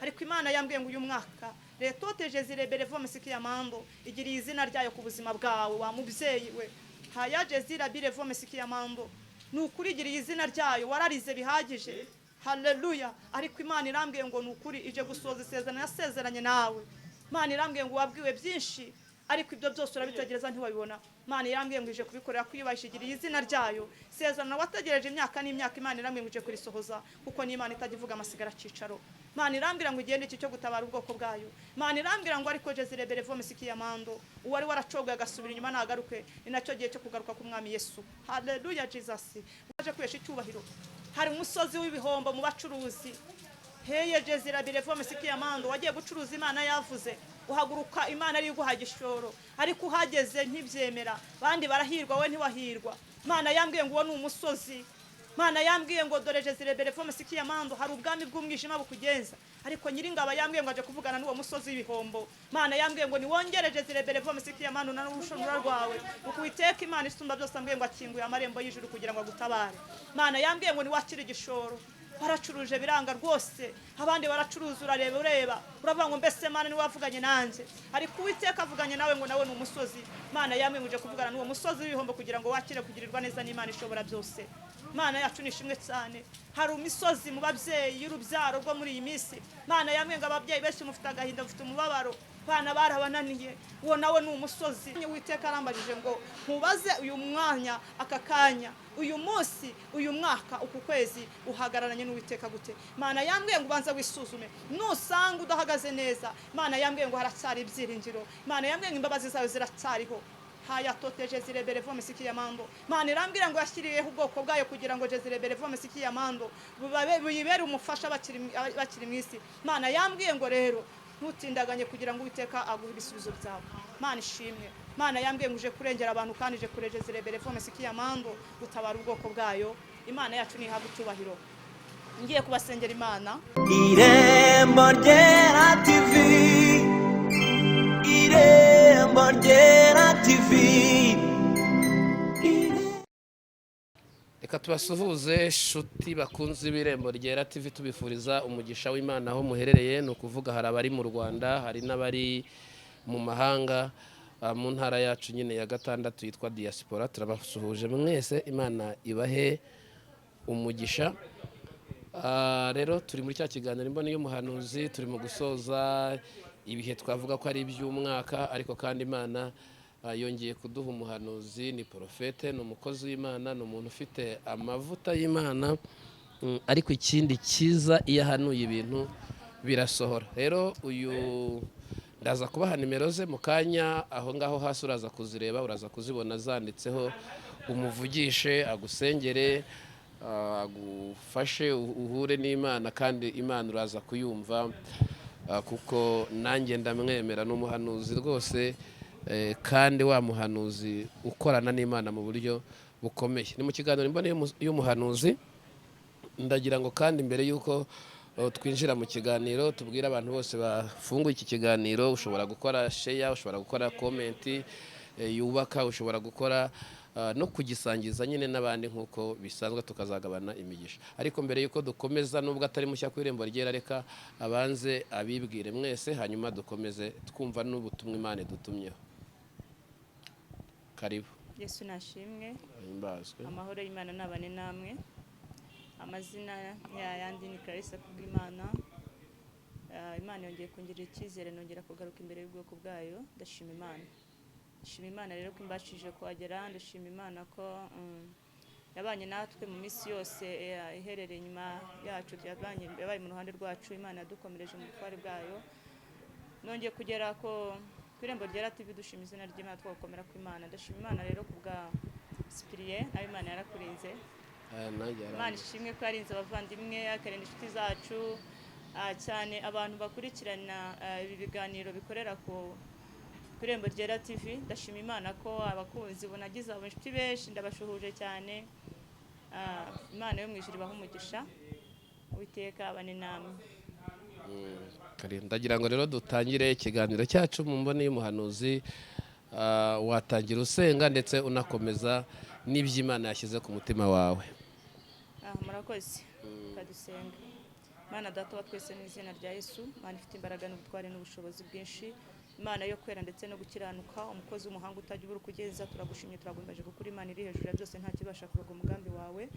Ariko Imana yambwiye ngo uyu mwaka retoteje zirebere vomesikiya mando igiriye izina ryayo ku buzima bwawe, wa mubyeyi we. Hayaje zirabire vomesikiya mando, ni ukuri igiriye izina ryayo. Wararize bihagije, haleluya. Ariko Imana irambwiye ngo ni ukuri ije gusoza isezerano yasezeranye nawe. Imana irambwiye ngo wabwiwe byinshi, ariko ibyo byose urabitegereza ntiwabibona. Imana irambwiye ngo ije kubikorera kwiyubasha, igiriye izina ryayo. Isezerano wategereje imyaka n'imyaka, Imana irambwiye ngo ije kurisohoza, kuko ni Imana itajya ivuga amasigara cyicaro. Imana irambwira ngo igende iki cyo gutabara ubwoko bwayo. Imana irambwira ngo ariko jezirebere vomesikiya mando, uwari waracogoye agasubira inyuma nagaruke, ni nacyo gihe cyo kugaruka k'Umwami Yesu. Haleluya, Jesus waje kwesha icyubahiro. Hari umusozi w'ibihombo mu bacuruzi. Heye jezirabire vomesikiya mando, wagiye gucuruza Imana yavuze, uhaguruka Imana ari iguha igishoro, ariko uhageze ntibyemera, bandi barahirwa, wowe ntiwahirwa. Imana yambwiye ngo uwo ni umusozi. Imana yambwiye ngo dore jezirebere vomesikiya mando, hari ubwami bw'umwijima bukugenza, ariko Nyiringabo yambwiye ngo aje kuvugana n'uwo musozi w'ibihombo. Imana yambwiye ngo niwongere jezirebere vomesikiya mando na n'urushundura rwawe, kuko Uwiteka Imana isumba byose ambwiye ngo akinguye amarembo y'ijuru kugira ngo agutabare. Imana yambwiye ngo niwakire igishoro. Waracuruje biranga rwose, abandi baracuruza, urareba ureba uravuga ngo mbese Mana niwe wavuganye nanjye? Ariko Uwiteka avuganye nawe ngo nawe ni umusozi. Imana yambwiye ngo uje kuvugana n'uwo musozi w'ibihombo kugira ngo wakire kugirirwa neza n'Imana ishobora byose. Imana yacu ni ishimwe cyane. Hari imisozi mu babyeyi y'urubyaro rwo muri iyi minsi. Imana yambwiye ngo ababyeyi benshi mufite agahinda, mufite umubabaro, abana barabananiye, uwo nawe ni umusozi. Uwiteka arambajije ngo nkubaze uyu mwanya, aka kanya, uyu munsi, uyu mwaka, uku kwezi, uhagararanye n'Uwiteka gute? Imana yambwiye ngo ubanze wisuzume, nusanga udahagaze neza, Imana yambwiye ngo haracyari ibyiringiro. Imana yambwiye ngo imbabazi zawe ziracyariho. Hayatoteje zirebere vomesikiya mando. Imana irambwira ngo yashyiriyeho ubwoko bwayo kugira ngo jezirebere vomesikiya mando buyibere umufasha bakiri mu isi. Imana yambwiye ngo rero ntutindaganye kugira ngo Uwiteka aguhe ibisubizo byawe. Imana ishimwe. Imana yambwiye ngo uje kurengera abantu, kandi ije kureje zirebere vomesikiya mando gutabara ubwoko bwayo. Imana yacu nihabwe icyubahiro. Ngiye kubasengera Imana. Irembo Ryera TV, Irembo Ryera TV. Reka tubasuhuze shuti bakunze b'Irembo Ryera TV, tubifuriza umugisha w'Imana aho muherereye. Ni ukuvuga hari abari mu Rwanda, hari n'abari mu mahanga, mu ntara yacu nyine ya gatandatu yitwa diaspora. Turabasuhuje mwese, Imana ibahe umugisha. Rero turi muri cya kiganiro Imboni y'Umuhanuzi, turi mu gusoza ibihe twavuga ko ari iby'umwaka, ariko kandi Imana yongeye kuduha umuhanuzi. Ni porofete, ni umukozi w'Imana, ni umuntu ufite amavuta y'Imana. Ariko ikindi cyiza, iyo ahanuye ibintu birasohora. Rero uyu ndaza kubaha nimero ze mu kanya, aho ngaho hasi uraza kuzireba, uraza kuzibona zanditseho, umuvugishe agusengere, agufashe uhure n'Imana, kandi Imana uraza kuyumva, kuko nanjye ndamwemera, ni umuhanuzi rwose, kandi wa muhanuzi ukorana n'Imana mu buryo bukomeye. Ni mu kiganiro Imboni y'Umuhanuzi. Ndagira ngo kandi mbere y'uko twinjira mu kiganiro, tubwire abantu bose bafunguye iki kiganiro: ushobora gukora share, ushobora gukora comment yubaka, ushobora gukora no kugisangiza nyine n'abandi nk'uko bisanzwe, tukazagabana imigisha. Ariko mbere y'uko dukomeza, nubwo atari mushya ku Irembo Ryera, reka abanze abibwire mwese, hanyuma dukomeze twumva n'ubutumwa Imana idutumyeho. Karibu. Yesu nashimwe. Ahimbazwe. Amahoro y'Imana nabane namwe. Amazina yandi ni Clarisse Kubwimana. Imana yongeye kungirira icyizere, nongera kugaruka imbere y'ubwoko bwayo. Ndashima Imana, ndashima Imana rero ko imbashije kuhagera. Ndashima Imana ko yabanye natwe mu minsi yose, iherereye inyuma yacu, yabaye mu ruhande rwacu. Imana yadukomereje mu butware bwayo. Nongeye kugera ku Irembo Ryera TV, dushima izina ry'Imana, twagukomera kw'Imana. Ndashima Imana rero ku bwa Sipiriye, nawe Imana yarakurinze. Nanjye Imana yaranze. ishimwe ko yarinze abavandimwe, akarinda inshuti zacu, cyane abantu bakurikirana ibi biganiro bikorera ku Irembo Ryera TV. Ndashima Imana ko abakunzi bunagize abo inshuti benshi, ndabashuhuje cyane. Imana yo mu ijuru ibahe umugisha, Uwiteka abane namwe. Kare, ndagira ngo rero dutangire ikiganiro cyacu mu mboni y'umuhanuzi. Watangira usenga ndetse unakomeza n'iby'Imana yashyize ku mutima wawe. Murakoze. Kadusenga. Mana Data wa twese, mu izina rya Yesu, Mana ifite imbaraga n'ubutware n'ubushobozi bwinshi, Imana yo kwera ndetse no gukiranuka, umukozi w'umuhanga utajya ubura ukugeza, turagushimye, turagumbaje, kuko uri Imana iri hejuru ya byose, nta kibasha kuroga umugambi wawe.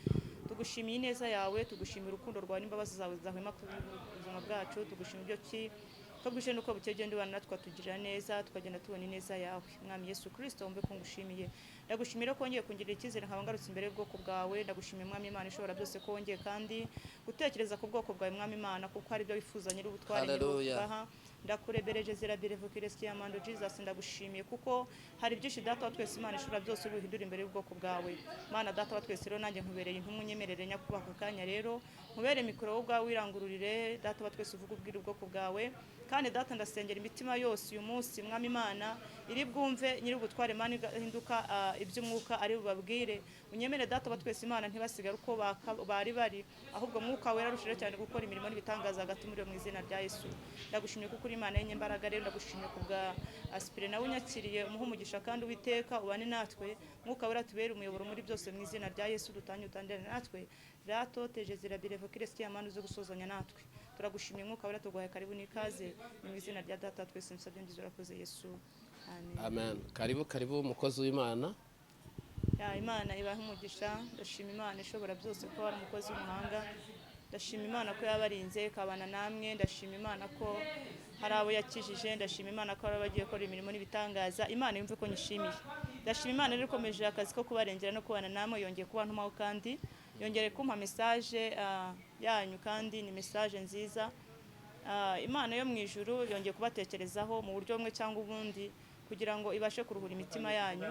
Tugushimiye ineza yawe, tugushimiye urukundo rwawe n'imbabazi zawe zidahwema ku buzima bwacu. Tugushimiye ibyo ki ko bwije nuko bukeye ugenda ubana natwe, tukatugirira neza, tukagenda tubona ineza yawe. Mwami Yesu Kirisito, wumve ko ngushimiye. Ndagushimira ko wongeye kungirira icyizere nkaba ngarutse imbere y'ubwoko bwawe. Ndagushimiye, Mwami Imana ishobora byose, ko wongeye kandi gutekereza ku bwoko bwawe, Mwami Imana, kuko hari ibyo wifuza, nyir'ubutware. Hallelujah. Nyir'ububaha, ndakurebereje zirabirevukiresiki yamando Jesus. Ndagushimiye kuko hari byinshi, Data wa twese, Imana ishobora byose, uri buhindure imbere y'ubwoko bwawe. Mana Data wa twese, rero nanjye nkubereye intumwa, unyemerere nyakubahwa aka kanya rero nkubere mikoro, wowe ubwawe wirangururire, Data wa twese, uvuge, ubwire ubwoko bwawe. Kandi Data, ndasengera imitima yose uyu munsi, Mwami Imana, iri bwumve nyir'ubutware, Mana igahinduka iby'umwuka ari bubabwire. Unyemere, Data wa twese Imana, ntibasigare uko bari bari, ahubwo Mwuka Wera arushijeho cyane gukora imirimo n'ibitangaza hagati muri bo, mu izina rya Yesu. Ndagushimiye kuko uri Imana y'inyembaraga. Rero ndagushimiye ku bwa Aspire nawe unyakiriye, umuhe umugisha, kandi Uwiteka ubane natwe, Mwuka Wera tubere umuyoboro muri byose, mu izina rya Yesu. Dutanye utandane natwe rato teje zirabirevo kiresiti yamani uze gusozanya natwe. Turagushimiye, Mwuka Wera, tuguhaye karibu n'ikaze. Ni mu izina rya Data twese nsabye ngize, urakoze Yesu, amen. Amen. Karibu, karibu, umukozi w'Imana. Ya, Imana ibahe umugisha. Ndashima Imana ishobora byose ko wari umukozi w'umuhanga. Ndashima Imana ko yabarinze ikabana namwe. Ndashima Imana ko hari abo yakijije. Ndashima Imana ko hari abagiye gukora imirimo n'ibitangaza. Imana yumve ko nyishimiye. Ndashima Imana rero ikomeje akazi ko kubarengera no kubana namwe. Yongeye kuba ntumaho kandi yongeye kumpa message yanyu, kandi ni message nziza. Imana yo mu ijuru yongeye kubatekerezaho mu buryo bumwe cyangwa ubundi, kugira ngo ibashe kuruhura imitima yanyu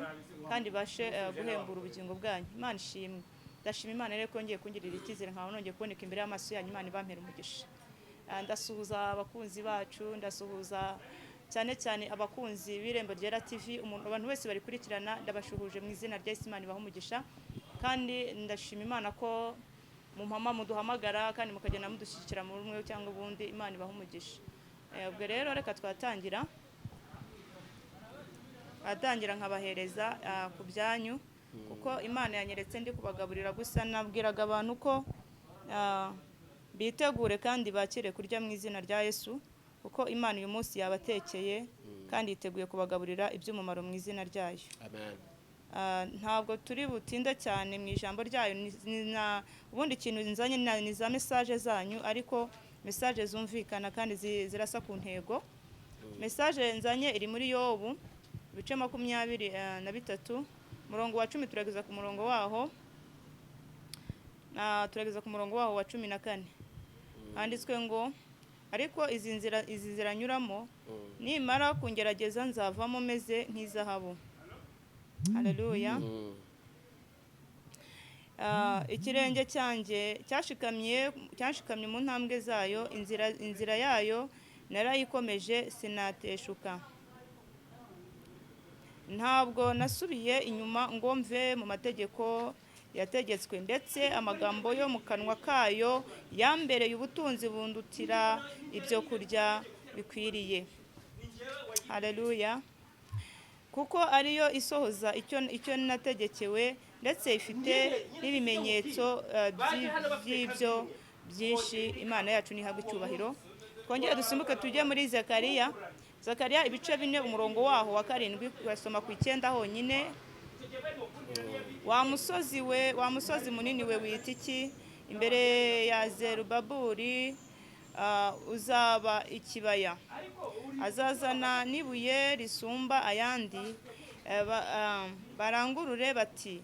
kandi ibashe guhembura ubugingo bwanyu. Imana ishimwe. Ndashima Imana rero ko yongeye kungirira icyizere nkaba nongeye kuboneka imbere y'amaso yanyu. Imana ibampera umugisha. Ndasuhuza abakunzi bacu, ndasuhuza cyane cyane abakunzi b'Irembo Ryera TV, umuntu abantu wese barikurikirana, ndabashuhuje mu izina rya Yesu. Imana ibahe umugisha. Kandi ndashima Imana ko mumpama muduhamagara kandi mukagenda mudushyigikira mu rumwe cyangwa ubundi. Imana ibahe umugisha. Ubwo rero reka twatangira atangira nkabahereza ku byanyu, kuko Imana yanyeretse ndi kubagaburira gusa. Nabwiraga abantu ko bitegure kandi bakire kurya mu izina rya Yesu, kuko Imana uyu munsi yabatekeye kandi yiteguye kubagaburira iby'umumaro mu izina ryayo. Amen. Ntabwo turi butinde cyane mu ijambo ryayo. Ubundi ikintu nzanye ni za message zanyu, ariko message zumvikana kandi zirasa ku ntego. Message nzanye iri muri Yobu ibice 23, umurongo wa 10, turageza ku murongo waho na turageza ku murongo waho wa 14. Handitswe ngo: "Ariko izi nzira nyuramo, nimara kungerageza nzavamo meze nk'izahabu." Haleluya. Ikirenge cyanjye cyashikamye mu ntambwe zayo, inzira yayo narayikomeje, sinateshuka. Ntabwo nasubiye inyuma ngo mve mu mategeko yategetswe, ndetse amagambo yo mu kanwa kayo yambereye ubutunzi bundutira ibyo kurya bikwiriye. Haleluya. Kuko ariyo isohoza icyo nategekewe, ndetse ifite n'ibimenyetso by'ibyo byinshi. Imana yacu ntihabwe icyubahiro. Twongere dusimbuke tujye muri Zakariya. Zakariya ibice 4, umurongo waho wa 7, urasoma ku 9 honyine. "Wa musozi we, wa musozi munini we, wita iki? Imbere ya Zerubaburi uzaba ikibaya. Azazana n'ibuye risumba ayandi, barangurure bati: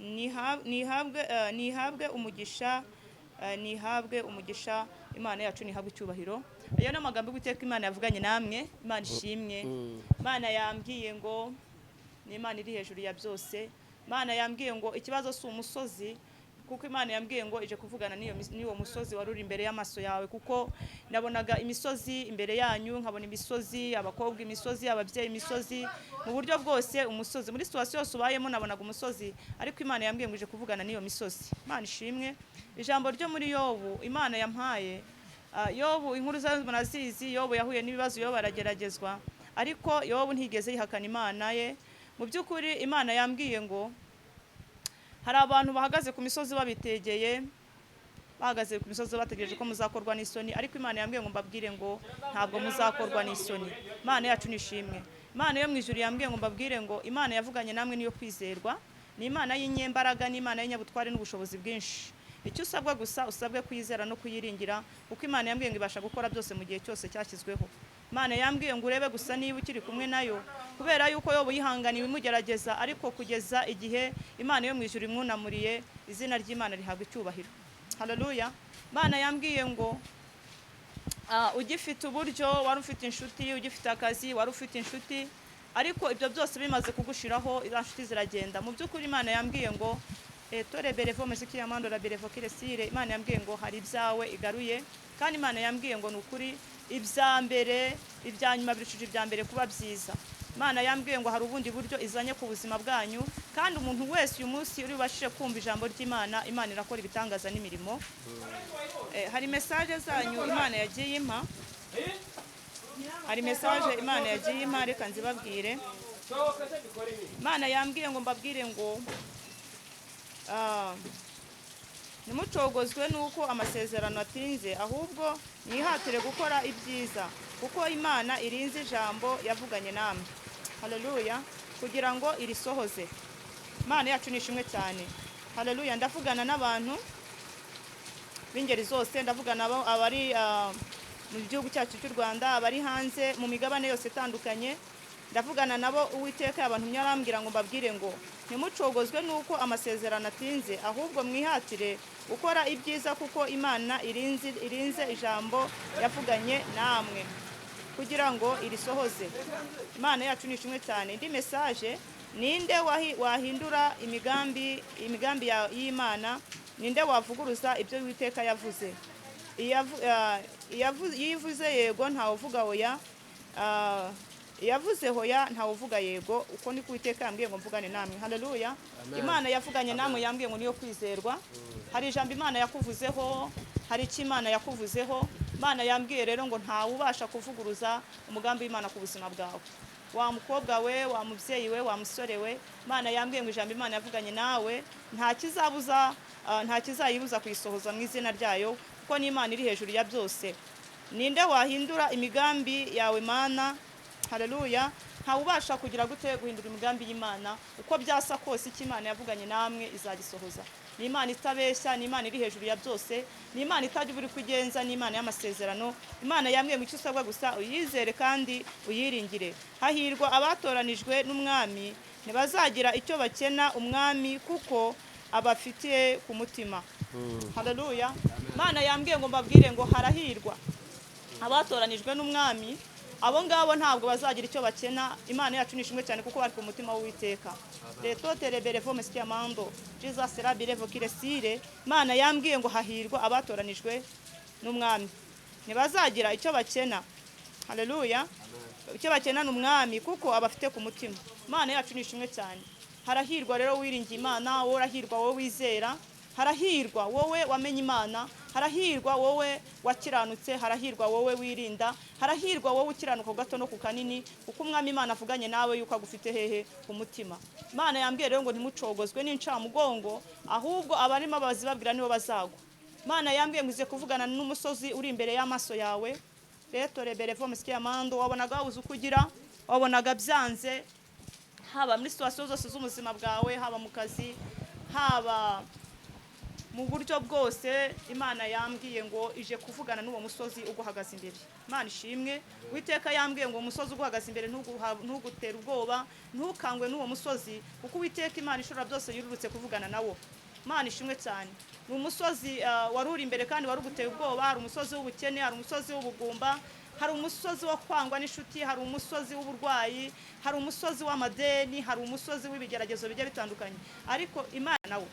'Nihabwe umugisha, nihabwe umugisha.'" Imana yacu nihabwe icyubahiro. Ayo ni amagambo y'Uwiteka Imana yavuganye namwe. Imana ishimwe. Imana yambwiye ngo ni Imana iri hejuru ya byose. Imana yambwiye ngo ikibazo si umusozi, kuko Imana yambwiye ngo ije kuvugana n'uwo musozi wari uri imbere y'amaso yawe, kuko nabonaga imisozi imbere yanyu, nkabona imisozi, abakobwa imisozi, ababyeyi imisozi, mu buryo bwose umusozi, muri situation yose ubayemo nabonaga umusozi. Ariko Imana yambwiye ngo ije kuvugana n'iyo misozi. Imana ishimwe. Ijambo ryo muri Yobu Imana yampaye. Yobu, inkuru zayo murazizi. Yobu yahuye n'ibibazo, Yobu arageragezwa, ariko Yobu ntigeze yihakana Imana ye. Mu by'ukuri Imana yambwiye ngo hari abantu bahagaze ku misozi babitegeye. Bahagaze ku misozi bategereje ko muzakorwa n'isoni, ariko Imana yambwiye ngo mbabwire ngo ntabwo muzakorwa n'isoni. Imana yacu nishimwe. Imana yo mu ijuru yambwiye ngo mbabwire ngo Imana yavuganye namwe niyo kwizerwa, ni Imana y'inyembaraga, ni Imana y'inyabutware n'ubushobozi bwinshi. Icyo usabwa gusa, usabwe kuyizera no kuyiringira, kuko Imana yambwiye ngo ibasha gukora byose mu gihe cyose cyashyizweho. Imana yambwiye ngo urebe gusa niba ukiri kumwe nayo, kubera yuko Yobu yihanganiwe imugerageza, ariko kugeza igihe Imana yo mu ijuru imwunamuriye, izina ry'Imana rihabwa icyubahiro. Haleluya. Imana yambwiye ngo ugifite uburyo, wari ufite inshuti, ugifite akazi, wari ufite inshuti, ariko ibyo byose bimaze kugushiraho, iza nshuti ziragenda. Mu by'ukuri Imana yambwiye ngo tore berevo mesiki ya mando la berevo kiresire. Imana yambwiye ngo hari ibyawe igaruye, kandi Imana yambwiye ngo ni ukuri ibya mbere, ibya nyuma birushije ibya mbere kuba byiza. Imana yambwiye ngo hari ubundi buryo izanye ku buzima bwanyu, kandi umuntu wese uyu munsi uri bubashije kumva ijambo ry'Imana, Imana irakora ibitangaza n'imirimo. Hari message zanyu Imana yagiye impa, hari message Imana yagiye impa, reka nzibabwire. Imana yambwiye ngo mbabwire ngo ntimucogozwe n'uko amasezerano atinze, ahubwo mwihatire gukora ibyiza, kuko Imana irinze ijambo yavuganye namwe. Haleluya. Kugira ngo irisohoze. Imana yacu ni ishimwe cyane. Haleluya. Ndavugana n'abantu b'ingeri zose, ndavugana abari mu gihugu cyacu cy'u Rwanda, abari hanze mu migabane yose itandukanye, ndavugana nabo. Uwiteka abantu yarambwira ngo mbabwire ngo ntimucogozwe n'uko amasezerano atinze, ahubwo mwihatire gukora ibyiza, kuko Imana irinze ijambo yavuganye namwe kugira ngo irisohoze. Imana yacu ni ishimwe cyane. Indi message: ninde wahindura imigambi y'Imana? Ninde wavuguruza ibyo Uwiteka yavuze? Iyo ivuze yego ntawe uvuga oya, iyavuze hoya ntawe uvuga yego. Uko niko Uwiteka yambwiye ngo mvugane namwe. Haleluya. Imana yavuganye namwe, yambwiye ngo niyo kwizerwa. Hari ijambo Imana yakuvuzeho, hari icyo Imana yakuvuzeho. Imana yambwiye rero ngo ntawe ubasha kuvuguruza umugambi w'Imana ku buzima bwawe. Wa mukobwa we, wa mubyeyi we, wa musore we, Imana yambwiye ngo ijambo Imana yavuganye nawe nta kizabuza, nta kizayibuza kuyisohoza mu izina ryayo, kuko ni Imana iri hejuru ya byose. Ninde wahindura imigambi yawe Mana? Haleluya. Ntawe ubasha kugira gute guhindura imigambi y'Imana. Uko byasa kose, icyo Imana yavuganye namwe izagisohoza. Ni Imana itabeshya, ni Imana iri hejuru ya byose, ni Imana itajya ubura uko igenza, ni Imana y'amasezerano. Imana yambwiye ngo icyo usabwa gusa uyizere kandi uyiringire. Hahirwa abatoranijwe n'umwami, ntibazagira icyo bakena umwami, kuko abafitiye ku mutima. Haleluya. Imana yambwiye ngo mbabwire ngo harahirwa abatoranijwe n'umwami, abo ngabo ntabwo bazagira icyo bakena. Imana yacu ni ishimwe cyane kuko bari ku mutima w'Uwiteka. Retote reberevo mesikiamando Jesus rabirevo kiresire. Imana yambwiye ngo hahirwa abatoranijwe n'umwami, ntibazagira icyo bakena. Haleluya. Icyo bakena ni umwami, kuko abafite ku mutima. Imana yacu ni ishimwe cyane. Harahirwa rero wiringiye Imana, wowe urahirwa, wowe wizera, harahirwa wowe wamenye Imana, harahirwa wowe wakiranutse, harahirwa wowe wirinda, harahirwa wowe ukiranuka ku gato no ku kanini, kuko umwami Imana avuganye nawe yuko agufite hehe? Ku mutima. Imana yambwiye rero ngo ntimucogozwe n'incamugongo, ahubwo abarimo bazibabwira nibo bazagwa. Imana yambwiye ngo ize kuvugana n'umusozi uri imbere y'amaso yawe. Reto reberevo mesikiamando. Wabonaga wabuze uko ugira, wabonaga byanze, haba muri situation zose z'ubuzima bwawe, haba mu kazi, haba mu buryo bwose. Imana yambwiye ngo ije kuvugana n'uwo musozi uguhagaze imbere. Imana ishimwe. Uwiteka yambwiye ngo umusozi uguhagaze imbere ntugutere ubwoba, ntukangwe n'uwo musozi, kuko Uwiteka Imana ishobora byose yururutse kuvugana nawo. Imana ishimwe cyane. Ni umusozi wari uri imbere kandi wari uguteye ubwoba. Hari umusozi w'ubukene, hari umusozi w'ubugumba, hari umusozi wo kwangwa n'inshuti, hari umusozi w'uburwayi, hari umusozi w'amadeni, hari umusozi w'ibigeragezo bigiye bitandukanye, ariko Imana nawo.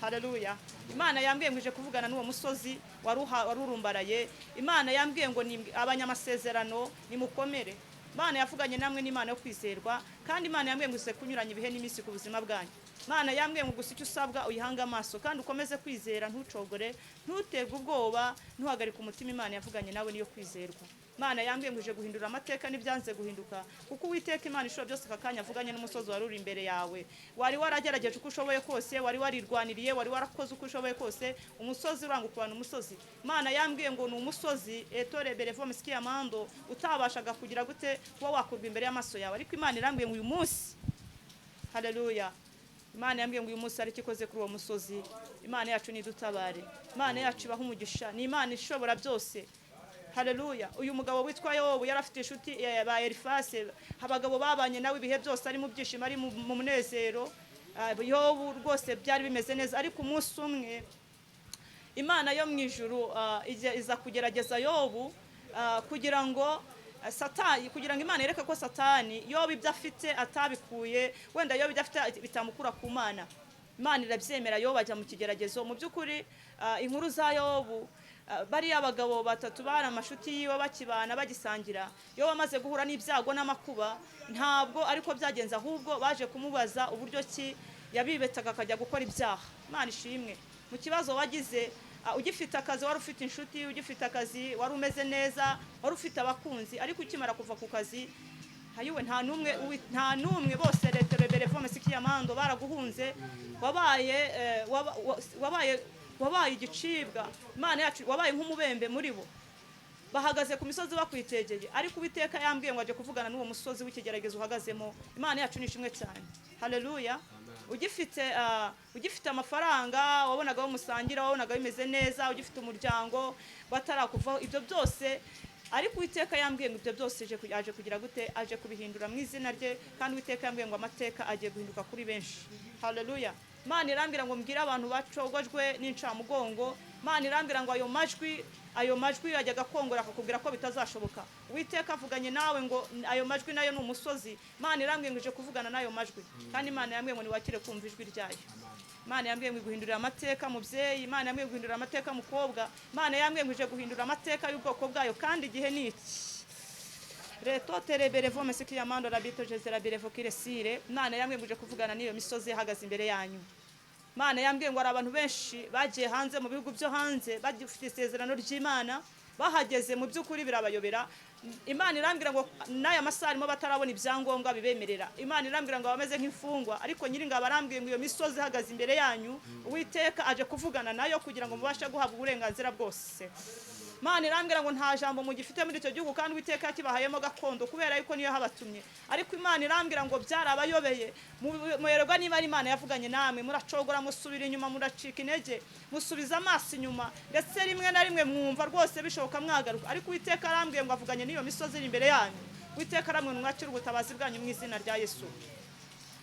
Haleluya. Imana yambwiye ngo ije kuvugana n'uwo musozi wari urumbaraye. Imana yambwiye ngo ni abanyamasezerano nimukomere. Imana yavuganye namwe n'Imana yo kwizerwa, kandi Imana yambwiye ngo ize kunyuranya ibihe n'iminsi ku buzima bwanyu. Imana yambwiye ngo gusa icyo usabwa uyihange amaso kandi ukomeze kwizera, ntucogore, ntuterwe ubwoba, ntuhagarike umutima. Imana yavuganye nawe niyo kwizerwa. Imana yambwiye ngo ije guhindura amateka n'ibyanze guhinduka, kuko Uwiteka Imana ishobora byose aka kanya avuganye n'umusozi wari uri imbere yawe. Wari waragerageje uko ushoboye kose, wari warirwaniriye, wari warakoze uko ushoboye kose, umusozi uranga ukubana umusozi. Imana yambwiye ngo ni umusozi etore berevo mando utabashaga kugira gute kuba wakurwa imbere y'amaso yawe, ariko Imana irambwiye ngo uyu munsi, haleluya, Imana yambwiye ngo uyu munsi ari ikoze kuri uwo musozi. Imana yacu nidutabare, Imana yacu ibaha umugisha, ni Imana ishobora byose. Haleluya. Uyu mugabo witwa Yobu yari afite inshuti ba Elifase, abagabo babanye nawe ibihe byose, ari mu byishimo, ari mu munezero. Yobu rwose byari bimeze neza, ariko umunsi umwe Imana yo mu ijuru iza kugerageza Yobu, kugira ngo Satani, kugira ngo Imana yereke ko Satani Yobu ibyo afite atabikuye, wenda Yobu ibyo afite bitamukura ku Mana. Imana irabyemera, Yobu ajya mu kigeragezo. Mu by'ukuri inkuru za Yobu, bariya abagabo batatu bari amashuti yiwe bakibana bagisangira, Yobu amaze guhura n'ibyago n'amakuba, ntabwo ariko byagenze, ahubwo baje kumubaza uburyo ki yabibetaga akajya gukora ibyaha. Imana ishimwe. Mu kibazo wagize, ugifite akazi wari ufite inshuti, ugifite akazi wari umeze neza, wari ufite abakunzi, ariko ukimara kuva ku kazi hayuwe nta n'umwe bose retereberevome sikiyamando baraguhunze, wabaye wabaye igicibwa. Imana yacu, wabaye nk'umubembe muri bo, bahagaze ku misozi bakwitegeye, ariko Uwiteka yambwiye ngo aje kuvugana n'uwo musozi w'ikigeragezo uhagazemo. Imana yacu ni ishimwe cyane. Haleluya. Ugifite amafaranga wabonaga bamusangira, wabonaga bimeze neza, ugifite umuryango batarakuvaho, ibyo byose, ariko Uwiteka yambwiye ngo ibyo byose aje kugira gute, aje kubihindura mu izina rye. Kandi Uwiteka yambwiye ngo amateka agiye guhinduka kuri benshi. Haleluya. Imana irambwira ngo mbwire abantu bacogojwe n'incamugongo. Imana irambwira ngo ayo majwi yajyaga kongora akakubwira ko bitazashoboka. Uwiteka avuganye nawe ngo ayo majwi nayo ni umusozi. Imana irambwiye ngo ije kuvugana n'ayo majwi, kandi Imana yambwiye ngo niwakire kumva ijwi ryayo. Imana yambwiye ngo iguhindurira amateka mubyeyi, Imana yambwiye guhindura amateka mukobwa, Imana yambwiye ngo ije guhindura amateka y'ubwoko bwayo, kandi igihe ni iki. Reto terebere vome sikiyamando rabito jezera berevo kiresire. Imana yambwiye ngo ije kuvugana n'iyo misozi ihagaze imbere yanyu. Imana yambwiye ngo hari abantu benshi bagiye hanze mu bihugu byo hanze bagifite isezerano ry'Imana, bahageze mu by'ukuri birabayobera. Imana irambwira ngo n'aya masaha arimo batarabona ibyangombwa bibemerera. Imana irambwira ngo bameze nk'imfungwa, ariko Nyiringabo arambwiye ngo iyo misozi ihagaze imbere yanyu, Uwiteka aje kuvugana nayo kugira ngo mubashe guhabwa uburenganzira bwose. Imana irambwira ngo nta jambo mugifite muri icyo gihugu, kandi Uwiteka yakibahayemo gakondo kubera yuko niyo habatumye. Ariko Imana irambwira ngo byarabayobeye, muhererwa niba ari Imana yavuganye namwe, muracogora, musubira inyuma, muracika intege, musubiza amaso inyuma, ndetse rimwe na rimwe mwumva rwose bishoboka mwagaruka. Ariko Uwiteka arambwiye ngo avuganye n'iyo misozi iri imbere yanyu. Uwiteka arambwiye ngo mwakire ubutabazi bwanyu mu izina rya Yesu.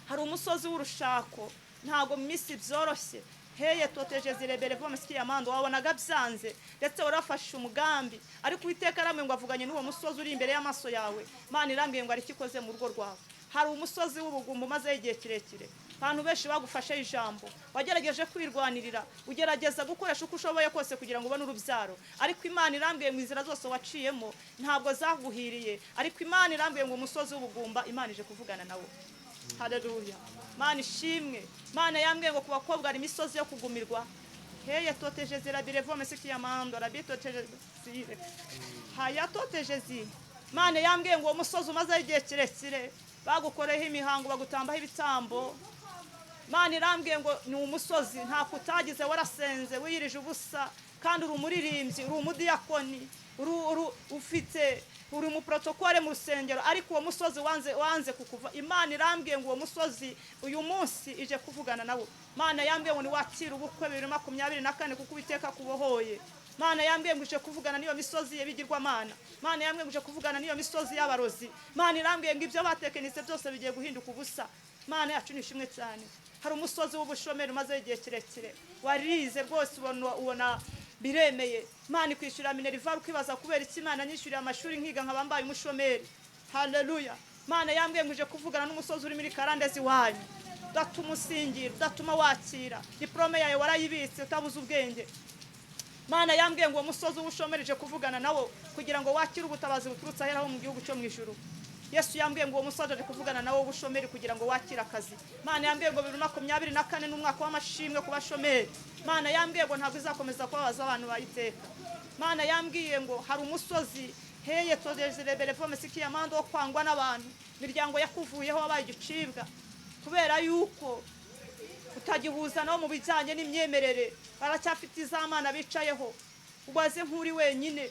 Hari umusozi w'urushako, ntago mu minsi byoroshye. Heye toteje zirebere vome sikiyamando, wabonaga byanze ndetse warafashe umugambi, ariko Uwiteka arambwiye ngo avuganye n'uwo musozi uri imbere y'amaso yawe. Imana irambwiye ngo ari ikoze mu rugo rwawe. Hari umusozi w'ubugumba umazeho igihe kirekire, abantu benshi bagufashe ijambo, wagerageje kwirwanirira, ugerageza gukoresha uko ushoboye kose kugira ngo ubone urubyaro, ariko Imana irambwiye ngo inzira zose waciyemo ntabwo zaguhiriye. Ariko Imana irambwiye ngo umusozi w'ubugumba Imana ije kuvugana nawo. Haleluya. Imana ishimwe. Imana yambwiye ngo ku bakobwa hari imisozi yo kugumirwa. Heye toteje zirabire vome sikiyamando rabitoteje zire haya toteje zi. Imana yambwiye ngo uwo musozi umazeho igihe kirekire bagukoreho imihango, bagutambaho ibitambo. Imana irambwiye ngo ni umusozi nta kutagize, warasenze, wiyirije ubusa, kandi uri umuririmbyi, uri umudiyakoni, ufite uri mu protokole mu rusengero, ariko uwo musozi wanze kukuva. Imana irambwiye ngo uwo musozi uyu munsi ije kuvugana nawo. Imana yambwiye ngo niwakire ubukwe 2024 kuko Uwiteka kubohoye. Imana yambwiye ngo ije kuvugana n'iyo misozi y'ibigirwamana. Imana yambwiye ngo ije kuvugana n'iyo misozi y'abarozi. Imana irambwiye ngo ibyo batekenise byose bigiye guhinduka ubusa. Imana yacu ni ishimwe cyane. Hari umusozi w'ubushomeri umaze igihe kirekire, warize rwose ubona biremeye. Imana ikwishyura minerval ukibaza kubera iki Imana nyishyuriye amashuri nkiga nkaba mbaye umushomeri. Haleluya. Imana yambwiye ngo ije kuvugana n'umusozi uri muri karandezi wanyu, udatuma usingira, udatuma wakira diplome yawe warayibitse utabuze ubwenge. Imana yambwiye ngo uwo musozi w'ubushomeri ije kuvugana nawo kugira ngo wakire ubutabazi buturutse ahera ho mu gihugu cyo mu ijuru. Yesu yambwiye ngo uwo musozi aje kuvugana nawe w'ubushomeri kugira ngo wakire akazi. Mana yambwiye ngo 2024 ni umwaka w'amashimwe ku bashomeri. Mana yambwiye ngo ntabwo izakomeza kubabaza abantu bayiteka. Mana yambwiye ngo hari umusozi heye todezireberevome sikiyamando wo kwangwa n'abantu, imiryango yakuvuyeho wabaye igicibwa kubera yuko utagihuza nabo mu bijyanye n'imyemerere, baracyafite iz'amana bicayeho, ubaze nk'uri wenyine.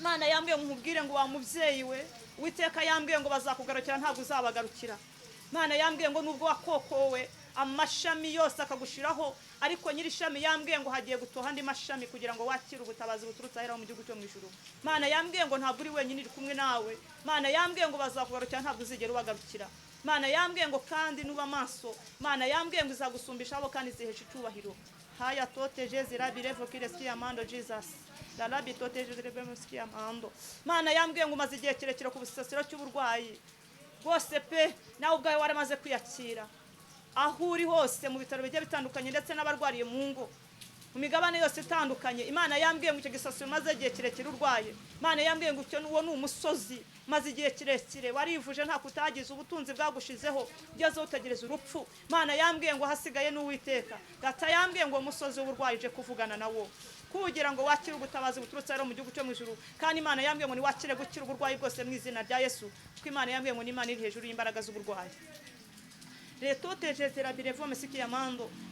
Imana yambwiye ngo nkubwire ngo wa mubyeyi we, Uwiteka yambwiye ngo bazakugarukira ntabwo uzabagarukira. Imana yambwiye ngo nubwo wakokowe amashami yose akagushiraho, ariko nyiri ishami yambwiye ngo hagiye gutoha andi mashami kugira ngo wakire ubutabazi buturutse ahera mu gihugu cyo mu ijuru. Imana yambwiye ngo ntabwo uri wenyine, iri kumwe nawe. Imana yambwiye ngo bazakugarukira ntabwo uzigera ubagarukira. Imana yambwiye ngo kandi nuba maso. Imana yambwiye ngo izagusumbisha abo kandi izihesha icyubahiro. Haya tote jezira birevo kiresikia mando Jesus. Lalabi tote jezira birevo mando. Imana yambwiye ngo umaze igihe kirekire ku busasiro cy'uburwayi rwose pe, nawe ubwawe waramaze kwiyakira aho uri hose mu bitaro bigiye bitandukanye ndetse n'abarwariye mu ngo mu migabane yose itandukanye. Imana yambwiye ngo icyo gisasiro umaze igihe kirekire urwaye. Imana yambwiye ngo icyo uwo ni umusozi maze igihe kirekire warivuje nta kutagize, ubutunzi bwagushizeho ugezeho utegereza urupfu. Imana yambwiye ngo hasigaye n'Uwiteka. Data yambwiye ngo umusozi w'uburwayi uje kuvugana nawo kugira ngo wakire ubutabazi buturutse rero mu gihugu cyo mu ijuru. Kandi Imana yambwiye ngo niwakire gukira uburwayi bwose mu izina rya Yesu, kuko Imana yambwiye ngo ni Imana iri hejuru y'imbaraga z'uburwayi.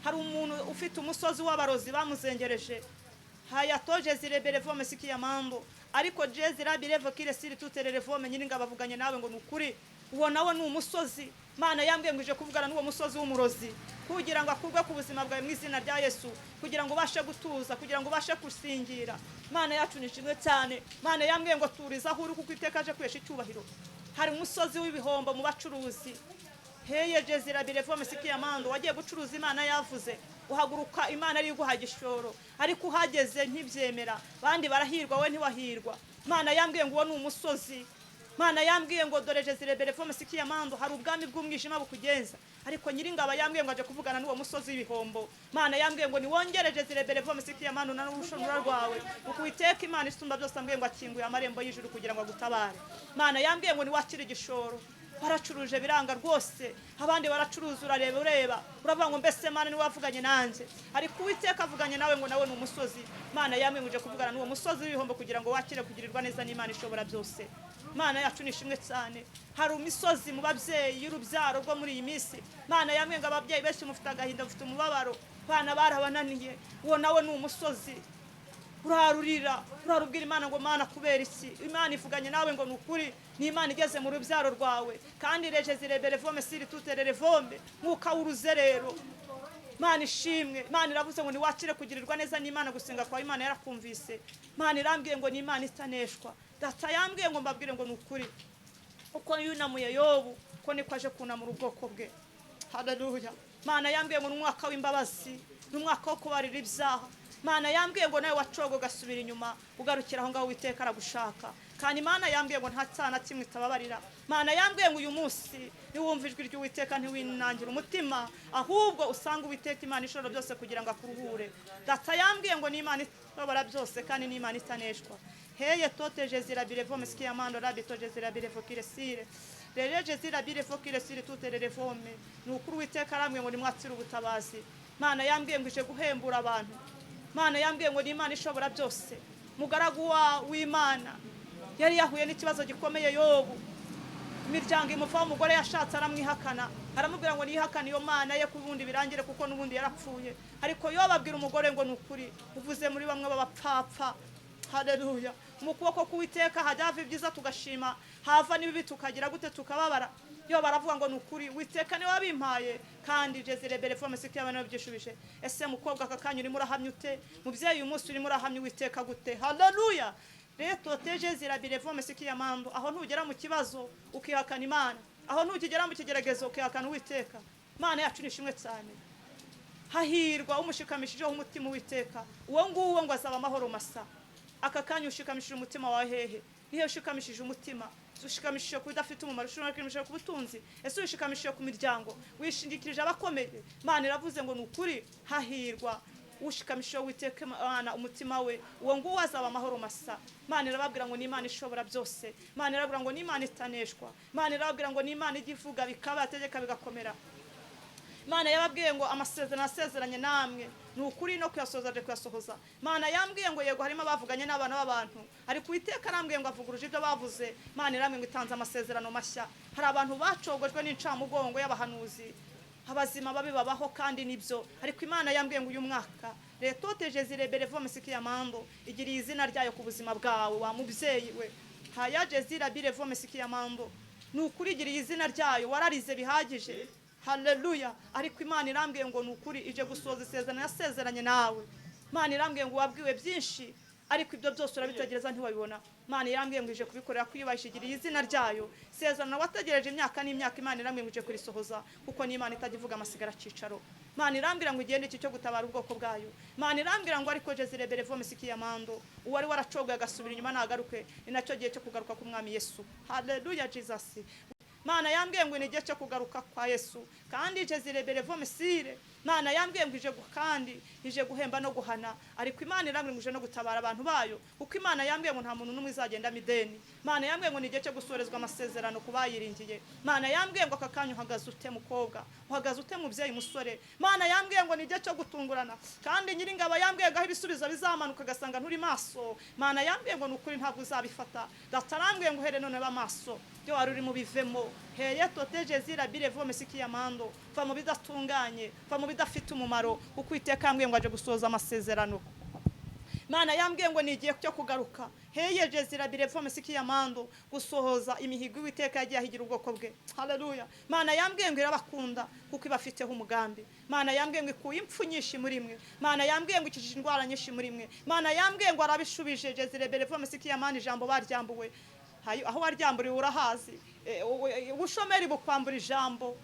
Hari umuntu ufite umusozi w'abarozi bamuzengereje, hayatoje zireberevome sikiyamando, ariko jezirabirevo kiresiri tutererevome nyiri ngabavuganye nawe ngo nukuri uwo nawe ni umusozi. Imana yambwiye ngo ije kuvugana n'uwo musozi w'umurozi kugira ngo akurwe ku buzima bwawe mu izina rya Yesu, kugira ngo ubashe gutuza, kugira ngo ubashe gusingira. Imana yacu ni ishimwe cyane. Imana yambwiye ngo turiza aho uri kuko iteka aje kwesha icyubahiro. Hari umusozi w'ibihombo mu bacuruzi, heye jezirabirevo sikiyamando, wagiye gucuruza Imana yavuze uhaguruka Imana ari iguha igishoro, ariko uhageze ntibyemera, bandi barahirwa we ntiwahirwa. Imana yambwiye ngo uwo ni umusozi. Imana yambwiye ngo dore jezirabirevo sikiyamando, hari ubwami bw'umwijima bukugenza, ariko nyiringabo yambwiye ngo aje kuvugana n'uwo musozi w'ibihombo. Imana yambwiye ngo niwongere jezirabirevo sikiyamando na n'urushundura rwawe, kuko Uwiteka Imana isumba byose ambwiye ngo akinguye amarembo y'ijuru kugira ngo agutabare. Imana yambwiye ngo niwakire igishoro, baracuruje biranga rwose, abandi baracuruza urareba ureba uravuga ngo mbese Mana niwe wavuganye nanjye, ariko Uwiteka avuganye nawe ngo nawe ni umusozi. Imana yambwiye ngo uje kuvugana n'uwo musozi w'ibihombo kugira ngo wakire kugirirwa neza n'Imana ishobora byose. Imana yacu ni ishimwe cyane. Hari imisozi mu babyeyi y'urubyaro rwo muri iyi minsi. Imana yambwiye ngo ababyeyi benshi mufite agahinda, mufite umubabaro, abana barabananiye, uwo nawe ni umusozi. Urarurira urarubwira Imana ngo Mana kubera iki? Imana ivuganye nawe ngo nukuri ni Imana igeze mu rubyaro rwawe, kandi reje zireberevome siri tutererevome mwuka w'uruzerero. Imana ishimwe. Imana iravuze ngo niwakire kugirirwa neza n'Imana, gusenga kwa Imana yarakumvise. Imana irambwiye ngo ni Imana itaneshwa. Data yambwiye ngo mbabwire ngo nukuri uko yunamuye Yobu ko niko aje kunamura ubwoko bwe. Haleluya. Imana yambwiye ngo ni umwaka w'imbabazi, ni umwaka wo kubarira ibyaha. Imana yambwiye ngo nawe wacogo ugasubira inyuma ugarukira aho ngaho Uwiteka aragushaka. Kandi Imana yambwiye ngo nta cyaha na kimwe itababarira. Imana yambwiye ngo uyu munsi niwumva ijwi ry'Uwiteka ntiwinangira umutima, ahubwo usanga Uwiteka Imana ishobora byose kugira ngo akuruhure. Data yambwiye ngo ni Imana ishobora byose kandi ni Imana itaneshwa. Heye tote jezirabirevo sikiyamando rabi tote jezirabirevo kiresire rere jezirabirevo kiresire tutererevome. Ni ukuri Uwiteka arambwiye ngo nimwakire ubutabazi. Imana yambwiye ngo ije guhembura abantu. Imana yambwiye ngo ni Imana ishobora byose. Mugaragu w'Imana yari yahuye n'ikibazo gikomeye Yobu, imiryango imuvaho, umugore yashatse aramwihakana, aramubwira ngo nihakane iyo Mana ye kubundi birangire kuko n'ubundi yarapfuye. Ariko Yobu abwira umugore ngo nukuri uvuze muri bamwe b'abapfapfa. Haleluya. Mu kuboko k'Uwiteka hajya hava ibyiza tugashima, hava n'ibibi tukagira gute tukababara. Yo baravuga ngo nukuri Uwiteka niwe wabimpaye, kandi jezirabirevo sikiyamando byishubije. Ese mukobwa aka kanya urimo urahamya ute? Mubyeyi uyu munsi urimo urahamya Uwiteka gute? Haleluya. Reto tejezirabirevo sikiyamando, aho ntugera mu kibazo ukihakana Imana, aho ntukigera mu kigeragezo ukihakana Uwiteka. Imana yacu ni ishimwe cyane. Hahirwa umushikamishijeho umutima Uwiteka, uwo nguwo ngo azaba amahoro masa. Aka kanya ushikamishije umutima wawe hehe? Nihe ushikamishije umutima? Ushikamishije ku bidafite umumaro, ushikamishije ku butunzi, ese ushikamishije ku miryango, wishingikirije abakomeye? Imana iravuze ngo nukuri hahirwa Ushikamisha Uwiteka Imana umutima we, uwo nguwo azaba amahoro masa. Imana irababwira ngo ni Imana ishobora byose. Imana irababwira ngo ni Imana itaneshwa. Imana irababwira ngo ni Imana ijya ivuga bikaba, yategeka bigakomera. Imana yababwiye ngo amasezerano asezeranye namwe ni ukuri, no kuyasohoza aje kuyasohoza. Imana yambwiye ngo yego harimo abavuganye n'abana b'abantu, ariko Uwiteka arambwiye ngo avuguruje ibyo bavuze. Imana irambwiye ngo itanze amasezerano mashya. Hari abantu bacogojwe n'incamugongo y'abahanuzi, abazima babi babaho kandi nibyo, ariko Imana yambwiye ngo uyu mwaka retoteje zirebere mando igiriye izina ryayo ku buzima bwawe wa mubyeyi we. Hayaje zirabire mando, ni ukuri igiriye izina ryayo, wararize bihagije. Haleluya. Ariko Imana irambwiye ngo ni ukuri ije gusohoza isezerano yasezeranye nawe. Imana irambwiye ngo wabwiwe byinshi, ariko ibyo byose urabitegereza ntiwabibona. Imana irambwiye ngo ije kubikorera kwiyubahisha, igiriye izina ryayo. Isezerano wategereje imyaka n'imyaka, Imana irambwiye ngo ije kurisohoza, kuko ni Imana itajya ivuga amasigara cyicaro. Imana irambwira ngo igende iki cyo gutabara ubwoko bwayo. Imana irambwira ngo ariko Jezirebere mando, uwari waracogoye agasubira inyuma nagaruke, ni nacyo gihe cyo kugaruka k'Umwami Yesu. Haleluya Jesus. Mana yambwiye ngo ni igihe cyo kugaruka kwa Yesu, kandi Jezirebere sire. Mana yambwiye ngo ije kandi ije guhemba no guhana, ariko Imana irambwiye ngo ije no gutabara abantu bayo, kuko Imana yambwiye ngo nta muntu n'umwe izagenda mideni. Mana yambwiye ngo ni igihe cyo gusorezwa amasezerano ku bayiringiye. Mana yambwiye ngo aka kanya uhagaze ute mukobwa, uhagaze ute mubyeyi musore. Mana yambwiye ngo ni igihe cyo gutungurana, kandi Nyiringabo yambwiye ngo aho ibisubizo bizamanuka agasanga nturi maso. Mana yambwiye ngo ni ukuri ntabwo uzabifata. Data arambwiye ngo uhere none ba maso, byo wari uri mu bivemo. Heye toteje zirabire mando, va mu bidatunganye, va mu bidafite umumaro, kuko Uwiteka yambwiye ngo aje gusohoza amasezerano. Mana yambwiye ngo ni igihe cyo kugaruka. Heye jezirabire mando, gusohoza imihigo Uwiteka yagiye ahigira ubwoko bwe. Haleluya. Mana yambwiye ngo irabakunda kuko ibafiteho umugambi. Mana yambwiye ngo ikuye impfu nyinshi muri mwe. Mana yambwiye ngo ikijije indwara nyinshi muri mwe. Mana yambwiye ngo arabishubije jezirabire mando, ijambo baryambuwe. Aho waryamburiwe urahazi. Ubushomeri bukwambura ijambo,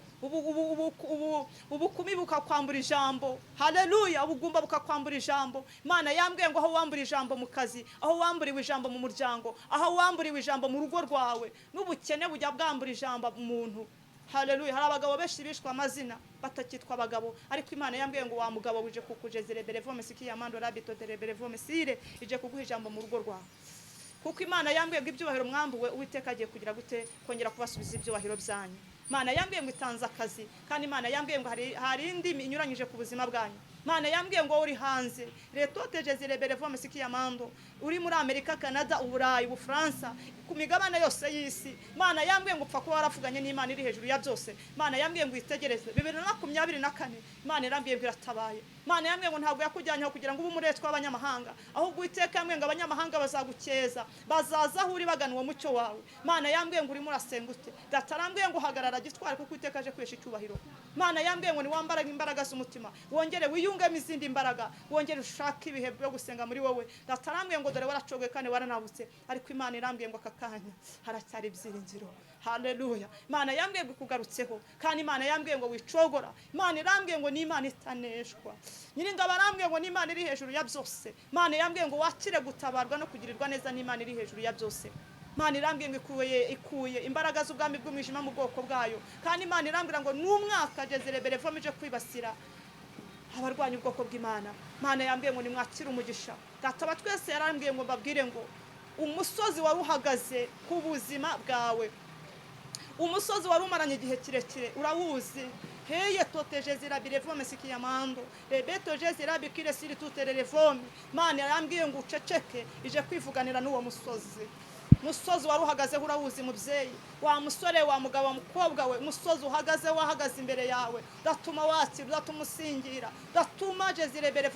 ubukumi bukakwambura ijambo. Haleluya. Ubugumba bukakwambura ijambo. Imana yambwiye ngo aho wambura ijambo mu kazi, aho wamburiwe ijambo mu muryango, aho wamburiwe ijambo mu rugo rwawe, n'ubukene bujya bwambura ijambo umuntu. Haleluya. Hari abagabo benshi bishwe amazina batakitwa abagabo, ariko Imana yambwiye ngo wa mugabo wije kukujezirebere mando rabito derebere sire, ije kuguha ijambo mu rugo rwawe. Kuko Imana yambwiye ngo ibyubahiro mwambuwe, Uwiteka agiye kugira gute kongera kubasubiza ibyubahiro byanyu. Imana yambwiye ngo itanze akazi, kandi Imana yambwiye ngo hari indi inyuranyije ku buzima bwanyu. Imana yambwiye ngo uri hanze retoteje zirebere mando, uri muri Amerika, Canada, Uburayi, Ubufaransa, ku migabane yose y'isi. Imana yambwiye ngo upfa kuba waravuganye n'Imana iri hejuru ya byose. Imana yambwiye ngo itegereze 2024. Imana irambwiye ngo iratabaye. Imana yambwiye ngo ntabwo yakujyanyeho kugira ngo ube umuretwa w'abanyamahanga, ahubwo Uwiteka yambwiye ngo abanyamahanga bazagukeza, bazaza aho uri bagana uwo mucyo wawe. Imana yambwiye ngo urimo urasenga ute. Data arambwiye ngo hagarara gitware, kuko Uwiteka aje kwesha icyubahiro. Imana yambwiye ngo niwambara imbaraga z'umutima, wongere wiyungemo izindi mbaraga, wongere ushake ibihe byo gusenga muri wowe. Data arambwiye ngo dore waracogoye kandi waranabutse, ariko Imana irambwiye ngo aka kanya haracyari ibyiringiro. Haleluya. Imana yambwiye ngo ikugarutseho, kandi Imana yambwiye ngo wicogora. Imana irambwiye ngo ni Imana itaneshwa. Nyiringabo arambwiye ngo ni Imana iri hejuru ya byose. Imana yambwiye ngo wakire gutabarwa no kugirirwa neza n'Imana iri hejuru ya byose. Imana irambwiye ngo ikuye imbaraga z'ubwami bw'umwijima mu bwoko bwayo, kandi Imana irambwira ngo n'umwaka Jezirebere ije kwibasira abarwanya ubwoko bw'Imana. Imana yambwiye ngo nimwakire umugisha. Data wa twese yarambwiye ngo mbabwire ngo umusozi wari uhagaze ku buzima bwawe, umusozi wari umaranye igihe kirekire urawuzi. Heye toteje zirabire mando, rebeto jezirabikire siri tuterere vome. Imana yarambwiye ngo uceceke, ije kwivuganira n'uwo musozi. Musozi wari uhagazeho urawuzi mubyeyi, wa musore, wa mugabo, wa mukobwa we, umusozi uhagaze wahagaze imbere yawe, datuma wakira, datuma usingira, datuma Jezirebere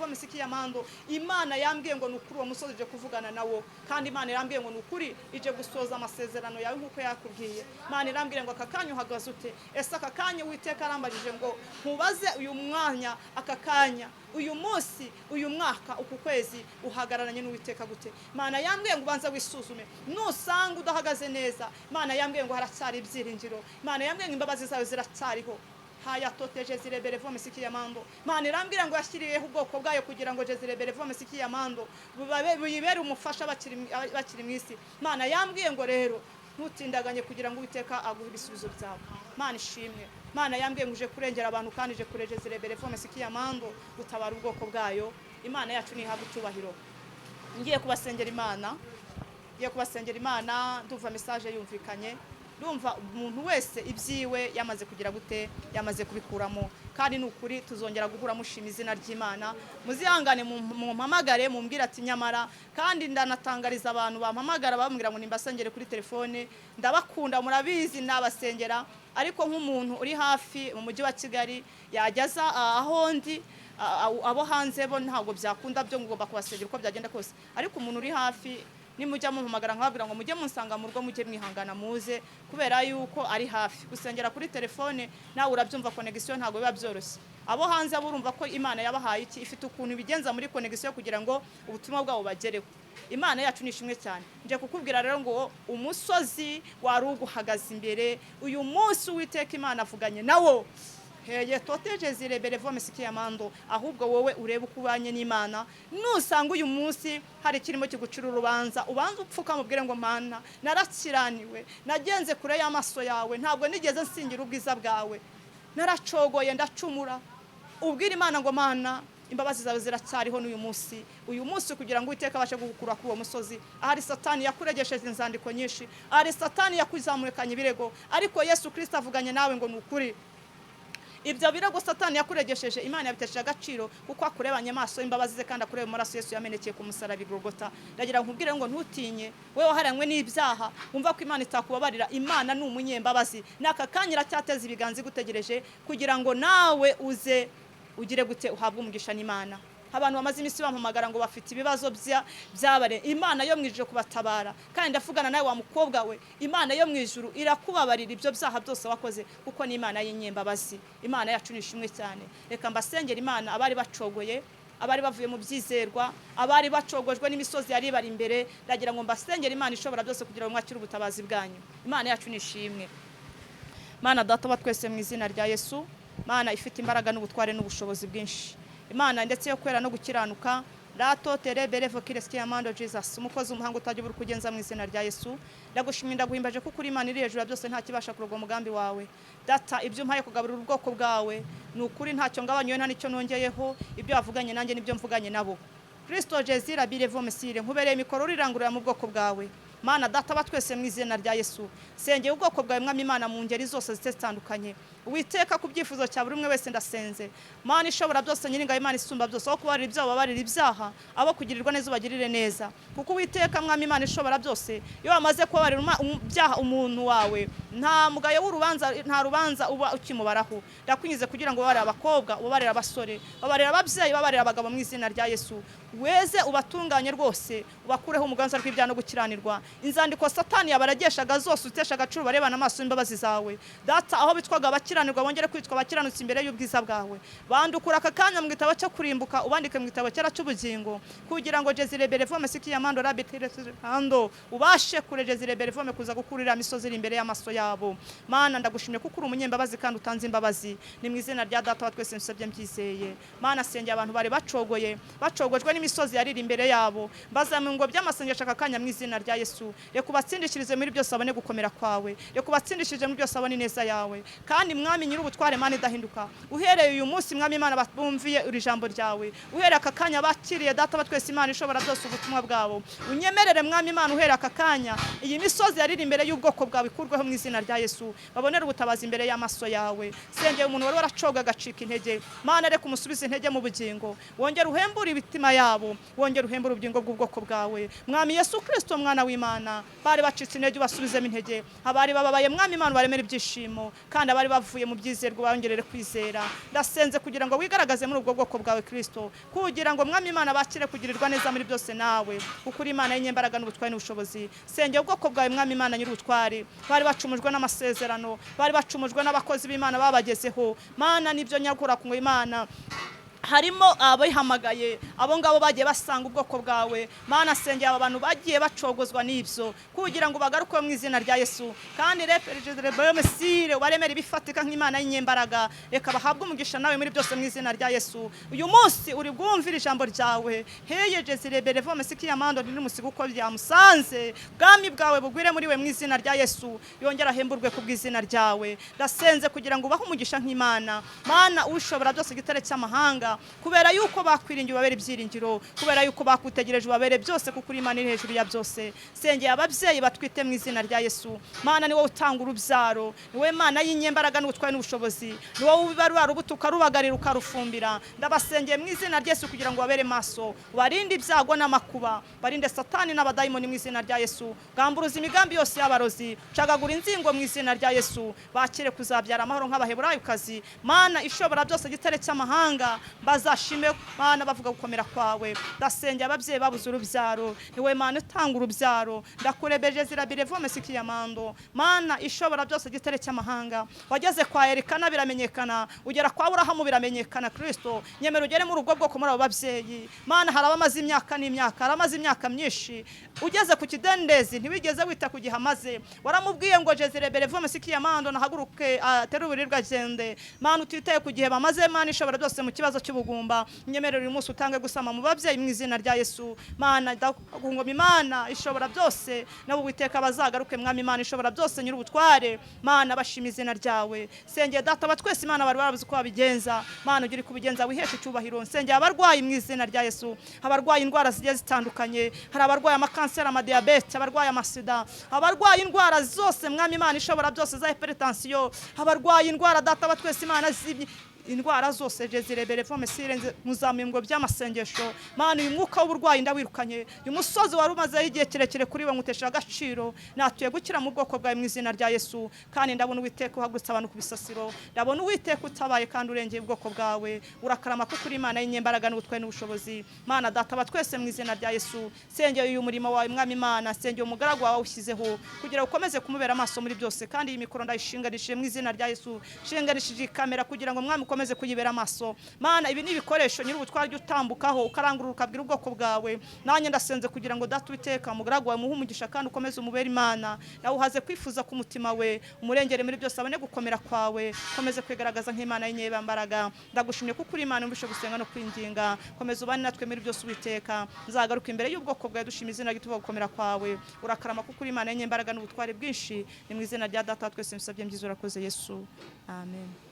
mando. Imana yambwiye ngo ni ukuri uwo musozi ije kuvugana nawo, kandi Imana irambwiye ngo ni ukuri ije gusoza amasezerano yawe nk'uko yakubwiye. Imana irambwiye ngo aka kanya uhagaze ute? Ese aka kanya Uwiteka arambajije ngo nkubaze uyu mwanya, aka kanya, uyu munsi, uyu mwaka, uku kwezi uhagararanye n'Uwiteka gute? Imana yambwiye ngo ubanze wisuzume, nusanga udahagaze neza, Imana yambwiye ngo haracyari ibyiringiro. Imana yambwiye ngo imbabazi zawe ziracyariho. Haya toteje zirebere mando. Imana irambwira ngo yashyiriyeho ubwoko bwayo kugira ngo Jezirebere mando buyibere umufasha bakiri mu isi. Imana yambwiye ngo rero ntutindaganye kugira ngo Uwiteka aguhe ibisubizo byawe. Imana ishimwe. Imana yambwiye ngo uje kurengera abantu, kandi ije kureje zirebere mando gutabara ubwoko bwayo. Imana yacu nihabwe icyubahiro. Ngiye kubasengera Imana, ngiye kubasengera Imana. Ndumva message yumvikanye, ndumva umuntu wese ibyiwe yamaze kugira gute, yamaze kubikuramo. Kandi ni ukuri tuzongera guhura mushima izina ry'Imana. Muzihangane, mumpamagare mumbwire ati nyamara. Kandi ndanatangariza abantu bampamagara bambwira ngo nimbasengere kuri telefone, ndabakunda murabizi, nabasengera. Ariko nk'umuntu uri hafi mu mujyi wa Kigali yajyaza aho ndi, abo hanze bo ntabwo byakunda, byo ngomba kubasengera uko byagenda kose. Ariko umuntu uri hafi nimujya mumpamagara nkababwira ngo mujye munsanga mu rugo, mujye mwihangana muze, kubera yuko ari hafi. Gusengera kuri telefone nawe urabyumva, connexion ntabwo biba byoroshye. Abo hanze bo urumva ko Imana yabahaye iki, ifite ukuntu ibigenza muri connexion kugira ngo ubutumwa bwabo bagereho. Imana yacu ni ishimwe cyane. Nje kukubwira rero ngo umusozi wari uguhagaze imbere, uyu munsi Uwiteka Imana avuganye nawo. Heye toteje zirebere vome sikiyamando. Ahubwo wowe urebe uko ubanye n'Imana. Nusanga uyu munsi hari ikirimo kigucira urubanza, ubanza upfuka mubwire ngo Mana, narakiraniwe, nagenze kure y'amaso yawe, ntabwo nigeze nsingira ubwiza bwawe, naracogoye, ndacumura. Ubwire Imana ngo Mana, imbabazi zawe ziracyariho n'uyu munsi, uyu munsi, kugira ngo Uwiteka abashe kugukura kuri uwo musozi. Ahari Satani yakuregesheje inzandiko nyinshi, ahari Satani yakuzamurikanye ibirego, ariko Yesu Kirisito avuganye nawe ngo ni ukuri, ibyo birego Satani yakuregesheje Imana yabitesheje agaciro, kuko akurebanye amaso y'imbabazi ze kandi akureba mu maraso Yesu yamenekeye ku musaraba i Golgotha. Ndagira ngo nkubwire ngo ntutinye, wowe waharanywe n'ibyaha, wumva ko Imana itakubabarira. Imana ni umunyembabazi, n'aka kanya iracyateza ibiganza igutegereje kugira ngo nawe uze ugire gute, uhabwe umugisha n'Imana. Abantu bamaze iminsi bampamagara ngo bafite ibibazo byabare, Imana yo mu ijuru kubatabara. Kandi ndavugana nawe wa mukobwa we, Imana yo mu ijuru irakubabarira ibyo byaha byose wakoze, kuko ni Imana y'inyembabazi. Imana yacu ni ishimwe cyane. Reka mbasengera Imana, abari bacogoye, abari bavuye mu byizerwa, abari bacogojwe n'imisozi yari ibari imbere, ndagira ngo mbasengere Imana ishobora byose kugira ngo mwakire ubutabazi bwanyu. Imana yacu ni ishimwe. Mana Data wa twese, mu izina rya Yesu, Mana ifite imbaraga n'ubutware n'ubushobozi bwinshi, Imana ndetse yo kwera no gukiranuka, rato tere berevo kireski amando Jesus, umukozi umuhanga utajya ubura kugenza, mu izina rya Yesu ndagushimira, ndaguhimbaje, kuko uri Imana iri hejuru ya byose, nta kibasha kuroga umugambi wawe. Data, ibyo umpaye kugaburira ubwoko bwawe ni ukuri ntacyo ngabanyuye, nta nicyo nongeyeho. Ibyo wavuganye nanjye nibyo mvuganye nabo. Kristo Jezira birevo mesire, nkubereye mikoro rirangurura mu bwoko bwawe. Mana Data wa twese, mu izina rya Yesu sengeye ubwoko bwawe, Mwami Imana, mu ngeri zose zigiye zitandukanye. Uwiteka, ku byifuzo cya buri umwe wese ndasenze. Mana ishobora byose, Nyiringabo, Imana isumba byose, aho kubarira ibyaha babarira ibyaha, abo kugirirwa neza ubagirire neza, kuko Uwiteka Mwami Imana ishobora byose, iyo wamaze kubabarira ibyaha umuntu wawe, nta mugayo w'urubanza, nta rubanza uba ukimubaraho. Ndakwingize kugira ngo ubabarire abakobwa, ubabarire abasore, babarire ababyeyi, babarire abagabo, mu izina rya Yesu weze ubatunganye rwose, ubakureho umuganza rw'ibyaha no gukiranirwa. Inzandiko Satani yabarageshaga zose utesha agaciro, barebana amaso y'imbabazi zawe. Data, aho bitwaga abakiranirwa bongere kwitwa abakiranutsi imbere y'ubwiza bwawe. Bandukura aka kanya mu gitabo cyo kurimbuka, ubandike mu gitabo cyera cy'ubugingo, kugira ngo Jezirebe vome sikiyamando rabiterando ubashe kure Jezirebe vome kuza gukurira imisozi iri imbere y'amaso yabo. Mana, ndagushimye kuko uri umunyembabazi kandi utanze imbabazi. Ni mu izina rya Data wa twese nsabye mbyizeye. Mana, sengera abantu bari bacogoye, bacogojwe n'imisozi yariri imbere yabo, bazamu ngo by'amasengesho aka kanya, mu izina rya Yesu reka ubatsindishirize muri byose, abone gukomera kwawe. Reka ubatsindishirize muri byose, abone ineza yawe. Kandi Mwami Nyir'ubutware, Mana idahinduka, uhereye uyu munsi, Mwami Imana, bumviye iri jambo ryawe, uhereye aka kanya bakiriye, Data wa twese Imana ishobora byose, ubutumwa bwabo, unyemerere Mwami Imana, uhereye aka kanya iyi misozi yariri imbere y'ubwoko bwawe ikurweho mu izina rya Yesu, babonere ubutabazi imbere y'amaso yawe. Sengeye umuntu wari waracoga agacika intege, Mana reka umusubize intege mu bugingo, wongere uhembure imitima yabo, wongere uhembure ubugingo bw'ubwoko bwawe. Mwami Yesu Kristo, mwana w'Imana, bari bacitse intege ubasubizemo intege, abari bababaye, Mwami Imana, baremere ibyishimo, kandi abari bavuye mu byizerwa bongerere kwizera. Ndasenze kugira ngo wigaragaze muri ubwo bwoko bwawe Kristo, kugira ngo Mwami Imana bakire kugirirwa neza muri byose nawe, kuko uri Imana y'inyembaraga n'ubutware n'ubushobozi. Sengera ubwoko bwawe, Mwami Imana Nyir'ubutware, bari bacumujwe n'amasezerano, bari bacumujwe n'abakozi b'Imana babagezeho. Mana, nibyo nyakura ku Imana, harimo abihamagaye, abo ngabo bagiye basanga ubwoko bwawe. Mana, sengera aba bantu bagiye bacogozwa n'ibyo kugira ngo bagaruke mu izina rya Yesu. Kandi mesire ubaremere ibifatika nk'Imana y'inyembaraga, reka bahabwe umugisha nawe muri byose mu izina rya Yesu. Uyu munsi uri bwumvire ijambo ryawe, heye jezirebere vome sikiyamando n'umusigo uko byamusanze, bwami bwawe bugwire muri we mu izina rya Yesu, yongera ahemburwe ku bw'izina ryawe. Ndasenze kugira ngo ubahe umugisha nk'Imana, Mana ushobora byose, igitare cy'amahanga. cy'amahanga, kubera yuko bakwiringiye ubabere ibyiringiro, kubera yuko bakutegereje ubabere byose, kuko uri Imana iri hejuru ya byose. Sengeye ababyeyi batwite mu izina rya Yesu. Mana, ni wowe utanga urubyaro, ni wowe Mana y'inyembaraga n'ubutware n'ubushobozi, ni wowe ubiba rwa rubuto ukarubagarira ukarufumbira. Ndabasengeye mu izina rya Yesu kugira ngo babere maso, barinde ibyago n'amakuba, barinde Satani n'abadayimoni mu izina rya Yesu. Gamburuza imigambi yose y'abarozi, cagagura inzingo mu izina rya Yesu, bakire kuzabyara amahoro nk'Abaheburayokazi. Mana ishobora byose, gitare cy'amahanga, bazashime Mana bavuga gukomera kwawe. Ndasengeye ababyeyi babuze urubyaro, ni wowe Mana utanga urubyaro. Ndakurebeje zirabire vome sikiyamando. Mana ishobora byose, gitare cy'amahanga, wageze kwa Elikana biramenyekana, ugera kwa Aburahamu biramenyekana. Kristo, nyemera ugere muri ubwo bwoko, muri abo babyeyi. Mana, hari abamaze imyaka n'imyaka, hari abamaze imyaka myinshi. Ugeze ku kidendezi ntiwigeze wita ku gihe amaze, waramubwiye ngo jezirebere vome sikiyamando, nahaguruke atere uburibwe agende. Mana, utitaye ku gihe bamaze, Mana ishobora byose, mu kibazo cy'ubugumba, nyemerera uyu munsi utange gusama mu babyeyi mu izina rya Yesu. Mana, ndakungoma Imana ishobora byose, nabo Uwiteka bazagaruke Mwami Imana ishobora byose, nyir'ubutware. Mana, bashima izina ryawe. Sengeye Data wa twese Imana, bari barabuze uko babigenza, Mana ugire kubigenza wiheshe icyubahiro. Nsengeye abarwayi mu izina rya Yesu, abarwaye indwara zigiye zitandukanye, hari abarwaye amakanseri, amadiyabete, abarwaye amasida, abarwaye indwara zose Mwami Imana ishobora byose za hypertension, abarwaye indwara Data wa twese Imana zibye indwara zose, jezirebere vome sirenze muzamuye by'amasengesho. Mana, uyu mwuka w'uburwayi ndawirukanye, uyu musozi wari umazeho igihe kirekire kuri we ngutesha agaciro. Natuye gukira mu bwoko bwawe mu izina rya Yesu. Kandi ndabona Uwiteka uhagurutse abantu ku bisasiro, ndabona Uwiteka utabaye kandi urengeye ubwoko bwawe. Urakarama kuko uri Imana y'inyembaraga n'ubutware n'ubushobozi. Mana Data wa twese mu izina rya Yesu, sengeye uyu murimo wawe Mwami Imana, sengeye umugaragu wawe ushyizeho kugira ukomeze kumubera amaso muri byose. Kandi iyi mikoro ndayishinganishije mu izina rya Yesu, shinganishije kamera kugira ngo Mwami ukomeze kuyibera amaso. Mana, ibi ni ibikoresho nyir'ubutware ujya utambukaho ukarangurura ukabwira ubwoko bwawe. Nanjye ndasenze kugira ngo Data Uwiteka umugaragu wawe muhe umugisha kandi ukomeze umubere Imana, nawe uhaze kwifuza ku mutima we, umurengere muri byose, abone gukomera kwawe, ukomeze kwigaragaza nk'Imana y'inyebambaraga. Ndagushimye kuko uri Imana yumvishe gusenga no kwinginga. Komeza ubane natwe muri byose Uwiteka, nzagaruka imbere y'ubwoko bwawe dushima izina ry'utuvuga gukomera kwawe. Urakarama kuko uri Imana y'inyembaraga n'ubutware bwinshi. Ni mu izina rya Data wa twese mbisabye mbyize, urakoze Yesu, amen.